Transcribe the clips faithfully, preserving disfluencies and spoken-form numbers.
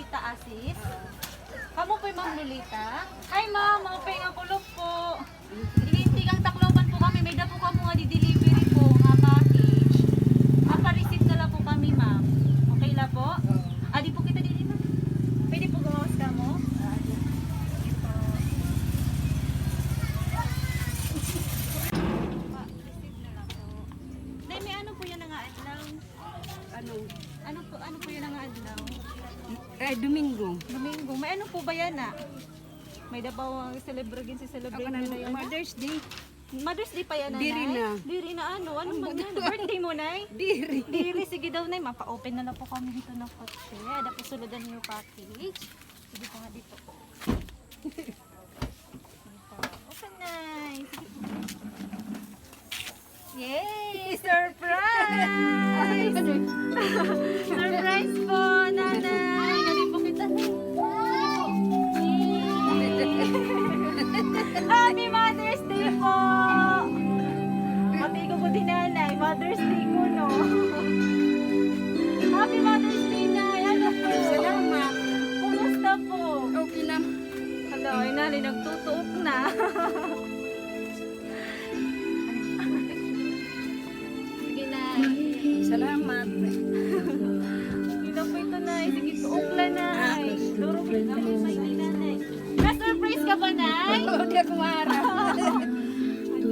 Taasis. Kamo po'y Ma'am Lolita? Hi, ma'am. Maupay nga kulop po. Ininti kang Tacloban po kami. May-ada po kamo nga di-delivery po nga package. Apa-receive na la po kami, ma'am. Okay la po? Adi po kita diri, ma'am. Pwede po gawas kamo? Pa-receive na la po. Nay, may ano po yana nga adlaw? Ano? Ano po, ano po yana nga adlaw? Eh, Domingo. Domingo. May ano po ba yana? May-ada ba nga celebrate, gin-celebrate niyo na yana? Mother's Day. Mother's Day pa yana, Nay? Diri na. Diri na, ano? Ano man yana? Birthday mo, Nay? Diri. Diri, sige daw, Nay. Mapa-open na la po kami hito nga kotse. Ada po, suludan niyo package. Sige po nga dito. Open, Nay. Sige po. Yay! Surprise! Surprise po, Nanay! Dali po kita. Yay! Happy Mother's Day po! Pati ko po din, Nanay. Mother's Day ko, no? Happy Mother's Day, Nay! Ano po? Salamat. Kumusta po? Okay na. Hala, ay, Nanay, nagtutuok na. Sige, Nay. Salamat. Sige na po ito, Nay. Sige, tuok la, Nay. Durog la kami sa inyo, Nanay. Na-surprise ka ba, Nay? Oo, di ako maharap.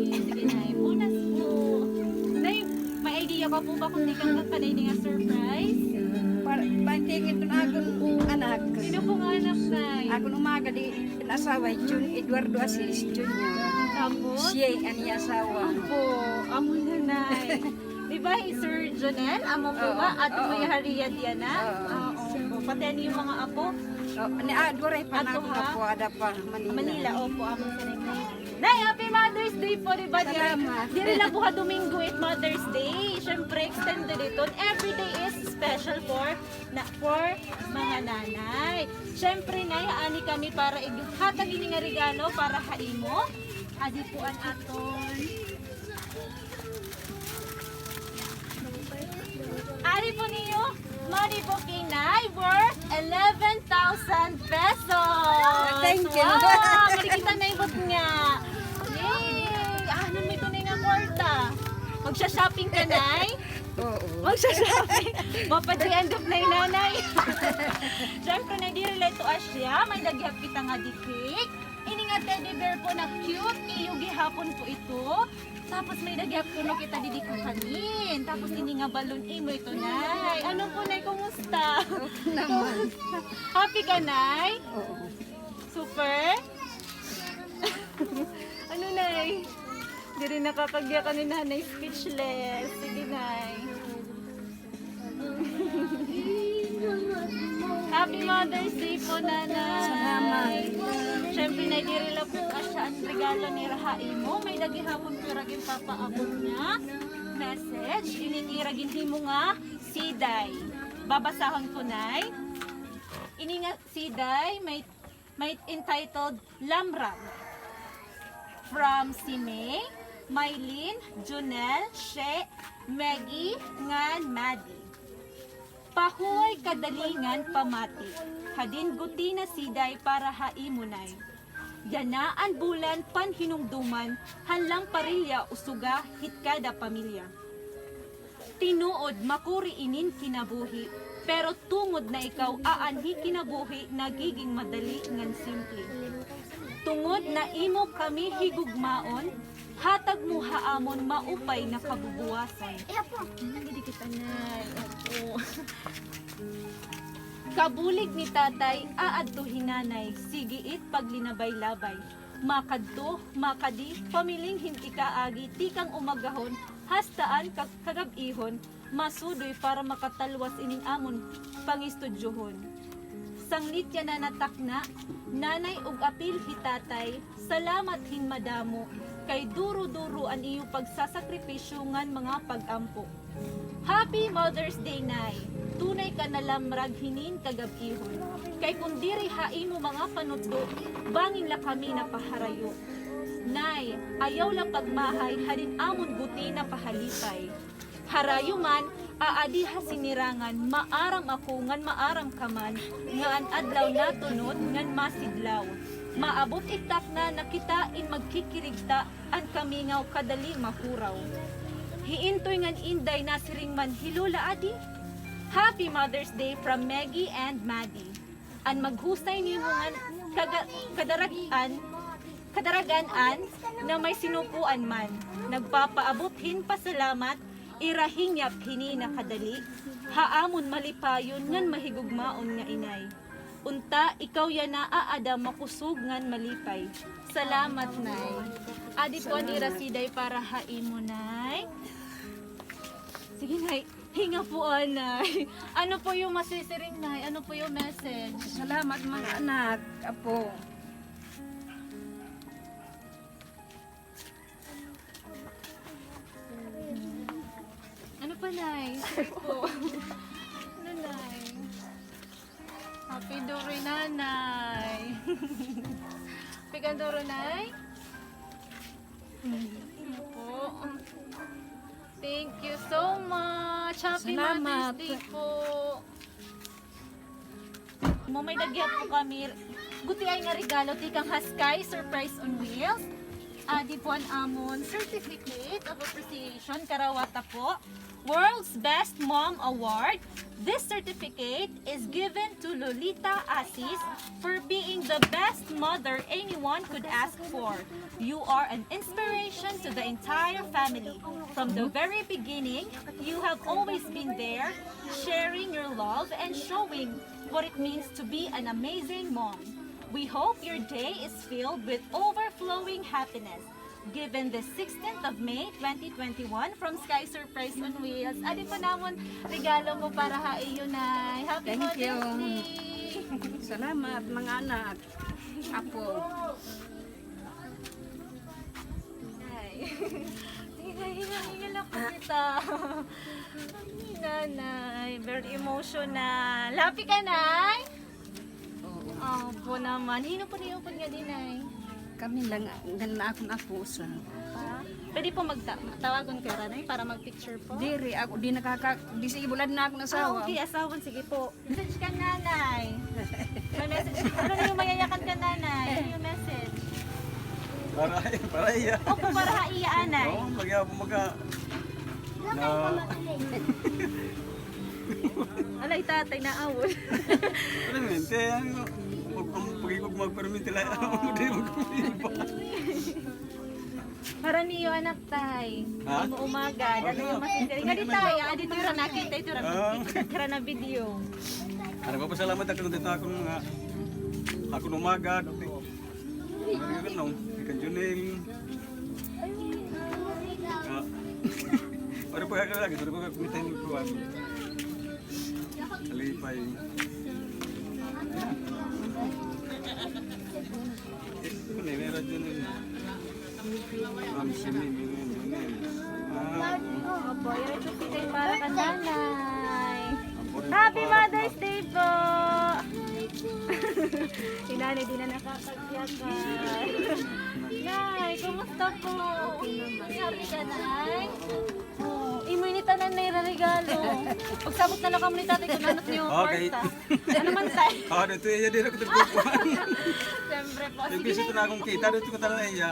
Sige, Nay. Punas po. Nay, may idea ka po ba kung di ka kakanay nga surprise? Para, patingin ko na akong anak. Sino pong anak, Nay? Akong umaga di An asawa, Jun Eduardo Asis Junior. Tapos? Siya an iya asawa. Opo, amo na, Nay. Di ba, hi Sir Jonel? Amo po ba? Ato po iya hariya diyan, ha? Oo. Ah, opo. Pati an iyo mga apo? Oh, ni, ah, duray pa na ako, ha? Apo, ada pa, Manila. Manila, opo, amo sa Nay. Nay, happy Mother's Day po, di ba? Salamat. Diri la buha Domingo it Mother's Day. Siyempre, extended ito. Every day is special for na, for mga nanay. Siyempre, Nay, ani kami para ighatag ini nga regalo para ha imo. Adi po an aton. Ari po niyo, money bouquet, Nay, worth eleven thousand pesos. Thank you. Wow, mari kita, Nay, bot nga. Yay! Ah, ano mo ito, Nay, nga kwarta? Magsha-shopping ka, Nay? Oo. Magsha-shopping. Mapa-J and F na hi Nanay. Siyempre, Nay, diri la ito asya. May-ada gihap kita nga di cake. Ini nga teddy bear po na cute, iyo gihapon po ito. Tapos may-ada gihap kuno kita didi kakanin. Tapos ini nga balloon, imo ito, Nay. Ano po, Nay, kumusta? Okay naman. Happy ka, Nay? Oo. Super? Ano, Nay? Diri nakakagiya ka ni Nanay, speechless. Sige, Nay. Happy Mother's Day po, Nanay. Salamat. Siyempre, Nay, diri la po asya an regalo nira ha imo. May-ada gihapon ko ira ginpapaabot nga message. Ini ira ginhimo nga siday. Babasahon ko, Nay. Ini nga siday, may May entitled Lamrag. From Sime, Mylene, Junel, She, Maggie, ngan Maddie. Pahuway kadali ngan pamati. Hadin guti na siday para ha imo, Nay. Yana an bulan panhinumduman han lamparilla usuga hit kada pamilya. Tinuod makuri inin kinabuhi, pero tungod na ikaw aanhi kinabuhi nagiging madali ngan simple. Tungod na imo kami higugmaon, hatag mo ha amon maupay na kabubuwason. Iya po. Nagidi kita, Nay. Opo. Kabulig ni Tatay, aadto hi Nanay, sige it paglinabay-labay. Makadto, makadi, pamiling hin ikaagi, tikang umagahon, hasta an ka-, kagab-ihon, masudoy para makatalwas inin amon pangistudyohon. Sanglit yana natakna, Nanay, ug apil hi Tatay, salamat hin madamo, kay duro-duro an iyo pagsasakripisyo ngan mga pag-ampo. Happy Mother's Day, Nay! Tunay ka na lamrag hinin kagab-ihon. Kay kon diri ha imo mga panutdo, bangin la kami napaharayo. Nay, ayaw la pagmahay hadin amon guti napahalipay. Harayo man, Aadi ha sinirangan, maaram ako ngan maaram ka man, nga an adlaw natunod ngan masidlaw. Maabot it takna na kita in magkikirigta, an kamingaw kadali mahuraw. Hiintoy ngan inday nasiring man hi Lola Adi. Happy Mother's Day from Maggie and Maddie. An maghusay nimo ngan kaga-, kadarag-an, kadaragan-an nga may sinukoan man. Nagpapaabot hin pasalamat, ira hinyap hini na kadali, ha amon malipayon ngan mahigugmaon nga inay. Unta, ikaw yana aada makusog ngan malipay. Salamat, Nay. Adi po an ira siday para ha imo, Nay. Sige, Nay. Hinga po, anay. Ano po yung masisiring, Nay? Ano po yung message? Salamat, mga anak, apo. Ano pa, Nay? Ano po? Ano, Nay? Happy Duro, Nanay. Happy ka, Duro, Nay? Ano po? Thank you so much. Happy Mother's Day po. Mo may dagya po kami gutiay nga regalo tikang ha Sky Surprise on Wheels. Adi po an amon certificate of appreciation, karawata po. World's Best Mom Award. This certificate is given to Lolita Asis for being the best mother anyone could ask for. You are an inspiration to the entire family. From the very beginning, you have always been there, sharing your love and showing what it means to be an amazing mom. We hope your day is filled with overflowing happiness. Given this sixteenth of May, twenty twenty-one, from Sky Surprise on Wheels. Adi po namon regalo mo para ha iyo, Nay. Happy Mother's Day. Salamat, mga anak. Apo. Nay. Hinga, hinga, hinga lang po kita. Nanay, very emotional. Happy ka, Nay? Opo naman. Hino po niyo po nga dinay? Kami lang, ngan akon apo usa. Ah, pwede po magta-, tawagon ko ira, Nay, para mag-picture po? Diri, ako di nakaka-, di sige bulad na akon asawa. Ah, okay, asawa, sige po. Message ka, Nanay. May message. Ano na yung mayayakan ka, Nanay? Ano yung message? Para, para iya. Opo, para ha iya, Anay. Oo, lagi ako maga-, na. Alay, tatay, naawol. Ano yun? Kaya, ano, pag, pag, pag, pag magperminti lang, di magperminti pa. Para niyo, anak, tay. Ha? Ano, umaga, dali yung masisiring. Nga di, tay, ah, dito yung nakita, ito yung nakita na video. Ano, papasalamat ako dito akong mga, akong umaga, dito. Ano yun, no? Ikan Junel. Ah. Ano pa ka lagi? Ano pa ka kumita yung kuwan? Kalipay. Ano, may radyo na yun. Ma'am, si Mimi, Mimi, Mimi. Ah. Opo, ira ito sila para kan nanay. Happy Mother's Day po! Si nanay, di na nakakagyakan. Nay, kumusta po? Happy ka, Nay? Oh, imo ini tanan na ira regalo. Pagsabot na lang kamo ni tatay kung ano niyo kwarta. Ano man, tay? Ah, dito iya, di na ko tagpupuan. Siyempre po. Sige, bisita na akong kita, dito ko tanan iya.